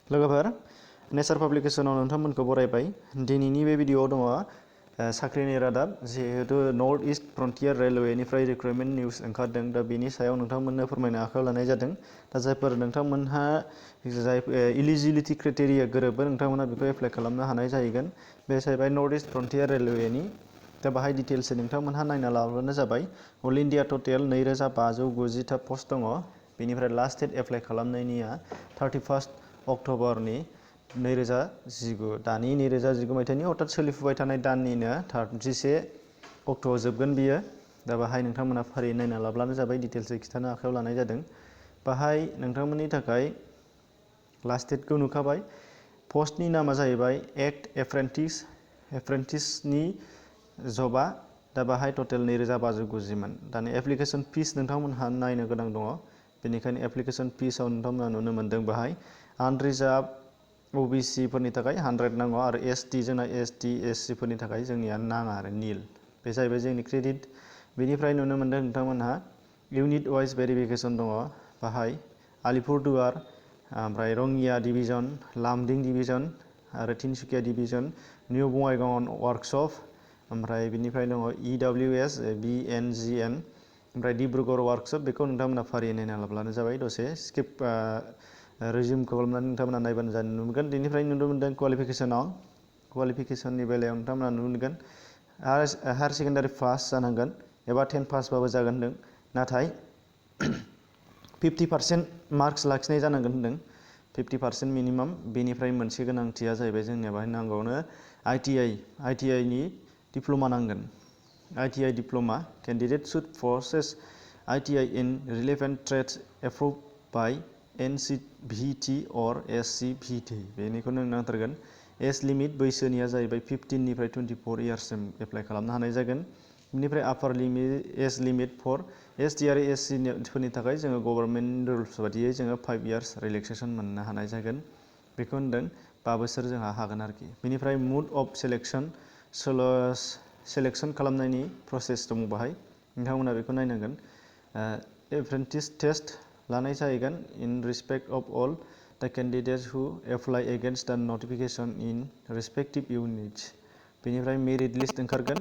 लोगोफोर नेचार पाब्लिकेशनाव नोंथांमोनखौ बरायबाय। दिनैनि बे भिडिअआव दङ साख्रिनि रादाब जिहेतु नर्थ इस्ट फ्रन्टियर रेलवेनिफ्राय रिक्रुटमेन्ट निउज ओंखारदों। दा बेनि सायाव नोंथांमोननो फोरमायनो आखायाव लानाय जादों। दा जायफोर नोंथांमोनहा इलिजिबिलिटि क्राइटेरिया गोरोबो नोंथांमोनहा बेखौ एप्लाइ खालामनो हानाय जाहैगोन। बे जाहैबाय नर्थ इस्ट फ्रन्टियर रेलवेनि। दा बाहाय डिटेल्सै नोंथांमोनहा नायना लाब्लानो जाबाय। अल इन्डिया टटेल 2590टा पस्ट दङ। बेनिफ्राय लास्ट डेट एप्लाइ खालामनायनिया 31 अक्ट'बरनि 2019 दानि 2019 मायथाइनि अर्थात सोलिफुबाय थानाय दाननिनो 31 अक्ट'आव जोबगोन बियो। दा बाहाय नोंथांमोना फारियै नायना लाब्लानो जाबाय। डिटेल्सै खिथानो आखायाव लानाय जादों। बाहाय नोंथांमोननि थाखाय लास्ट डेटखौ नुखाबाय। पस्टनि नामा जाहैबाय एक्ट एप्रेन्टिसनि जबा। दा बाहाय टटेल 2590मोन। दानि एप्लिकेसन फिस नोंथांमोनहा नायनो गोनां दङ। बेनिखायनो एप्लिकेसन फिसआव नोंथांमोना नुनो मोन्दों बाहाय आनरिजार्भ OBC फोरनि थाखाय 100 नांगौ आरो ST जोंना ST SC फोरनि थाखाय जोंनिया नाङा आरो नील। बे जाहैबाय जोंनि क्रेडिट। बेनिफ्राय नुनो मोन्दों नोंथांमोनहा इउनिट वाइज भेरिफिकेसन दङ बाहाय आलिपुरदुवार, ओमफ्राय रङिया डिभिजन, लामडिं डिभिजन आरो Tinsukia division, new Bongaigaon workshop, ओमफ्राय बिनिफ्राय दङ EWS BNGN, ओमफ्राय डिब्रुगड़ वार्कशप। बेखौ नोंथांमोना फारियै नायना लाब्लानो जाबाय। दसे स्किप रिजिउम खालामनानै नोंथांमोना नायबानो जानो नुनो मोनगोन। बेनिफ्राय नुनो मोन्दों क्वालिफिकेसननि बेलायाव नोंथांमोना नुनो मोनगोन हायार सेकेन्डारि पास जानांगोन एबा 10 पासबाबो जागोन होनदों। नाथाय 50% मार्क्स लाखिनाय जानांगोन होनदों। 50% मिनिमाम। बेनिफ्राय मोनसे गोनांथिया जाहैबाय जोंनिया बाहाय नांगौनो ITI नि डिप्ल'मा नांगोन। ITI diploma candidate should possess ITI in relevant trades approved by NCVT or SCVT। बेनिखौ नों नांथारगोन। एज लिमिट बैसोनिया जाहैबाय 15 निफ्राय 24 इयार्ससिम एप्लाइ खालामनो हानाय जागोन। बेनिफ्राय आपार एज लिमिट फर ST आरो SC फोरनि थाखाय जोङो गभर्नमेन्ट रुल्स बादियै जोङो 5 इयार्स रिलेक्सेसन मोननो हानाय जागोन। बेखौ होनदों 5 बोसोर जोंहा हागोन आरोखि। बेनिफ्राय मुड अफ सेलेक्सन खालामनायनि प्रसेस दं बाहाय नोंथांमोना बेखौ नायनांगोन। एप्रेन्टिस टेस्ट लानाय जाहैगोन in respect of all the candidates हु एप्लाइ एगेन्स्ट द नटिफिकेशन इन रेस्पेक्टिभ इउनिट्स। बेनिफ्राय मेरिट लिस्ट ओंखारगोन।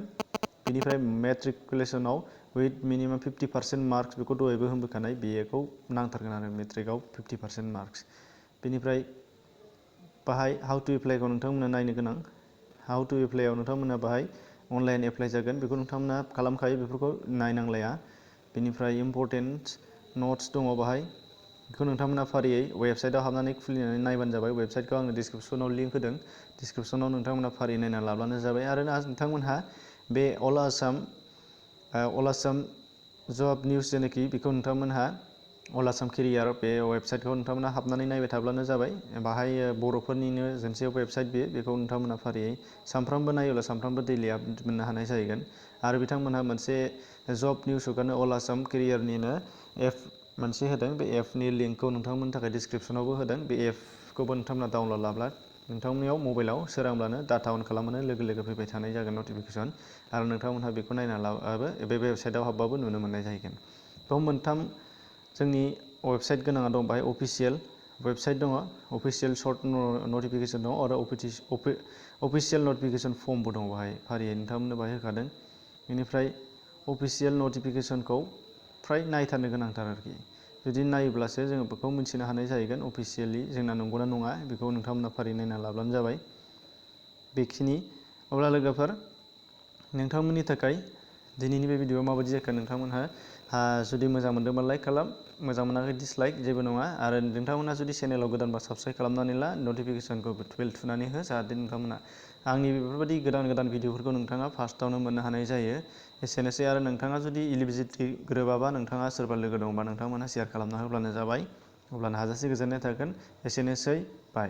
बेनिफ्राय मेट्रिकुलेसनाव विथ मिनिमाम 50% मार्क्स बेखौ दहायबो होनबोखानाय बेखौ नांथारगोन आरो मेट्रिकआव 50% मार्क्स। बेनिफ्राय बाहाय हाउ टु एप्लाइखौ नोंथांमोना नायनो गोनां। हाउ टु एप्लाइआव नोंथांमोना बाहाय अनलाइन एप्लाइ जागोन। बेखौ नोंथांमोना खालामखायो बेफोरखौ नायनांलाया। बेनिफ्राय इम्परटेन्ट नट्स दङ बाहाय बेखौ नोंथांमोना फारियै वेबसाइटआव हाबनानै खुलिनानै नायबानो जाबाय। वेबसाइटखौ आङो डिसक्रिपसनाव लिंक होदों। डिसक्रिपसनाव नोंथांमोना फारियै नायना लाब्लानो जाबाय। आरो नोंथांमोनहा बे अल आसाम जब निउस जेनाखि बेखौ नोंथांमोनहा अल आसाम केरियार बे वेबसाइटखौ नोंथांमोना हाबनानै नायबाय थाब्लानो जाबाय। बाहाय बर'फोरनिनो मोनसे वेबसाइट बेखौ नोंथांमोना फारियै सानफ्रामबो नायोब्ला सानफ्रामबो दैलि आपडेट मोननो हानाय जाहैगोन। आरो बिथांमोनहा मोनसे जब निउस हगारनो अल आसाम केरियारनिनो एप मोनसे होदों। बे एपनि लिंकखौ नोंथांमोननि थाखाय डिसक्रिपसनावबो होदों। बे एपखौबो नोंथांमोना डाउनलड लाब्ला नोंथांनियाव मबाइलाव सोरांब्लानो डाटा अन खालामबानो लोगो लोगो फैबाय थानाय जागोन नटिफिकेसन। आरो नोंथांमोनहा बेखौ नायना लाबाबो बे वेबसाइटआव हाबबाबो नुनो मोननाय जाहैगोन। बेयाव मोनथाम जोंनि वेबसाइट गोनाङा दं बाहाय अफिसियेल वेबसाइट दङ, अफिसियेल सर्ट नटिफिकेसन दङ आरो अफिसियेल नटिफिकेसन फर्मबो दङ बाहाय फारियै नोंथांमोननो बाहाय होखादों। बेनिफ्राय अफिसियेल नटिफिकेसनखौ फ्राय नायथारनो गोनांथार आरोखि। जुदि नायोब्लासो जोङो बेखौ मिथिनो हानाय जाहैगोन अफिसियेलि जोंना नंगौना नङा बेखौ नोंथांमोना फारि नायना लाब्लानो जाबाय। बेखिनि। अब्ला लोगोफोर नोंथांमोननि थाखाय दिनैनि बे भिडिअआ माबायदि जाखो नोंथांमोनहा जुदि मोजां मोनदोंबा लाइक खालाम, मोजां मोनाखै डिसलाइक जेबो नङा। आरो नोंथांमोनहा जुदि चेनेलाव गोदानबा साबस्क्राइब खालामनानै ला, नटिफिकेसनखौ बेल थुनानै हो जाहाथे नोंथांमोना आंनि बेफोरबायदि गोदान भिडिअफोरखौ नोंथाङा फार्स्टआवनो मोननो हानाय जायो। एसेनोसै। आरो नोंथाङा जुदि इलिजिबिलिटि गोरोबाबा नोंथाङा सोरबा लोगो दंबा नोंथांमोनहा शेयार खालामना होब्लानो जाबाय। अब्लानो हाजासे गोजोननाय थागोन। एसेनोसै। बाय।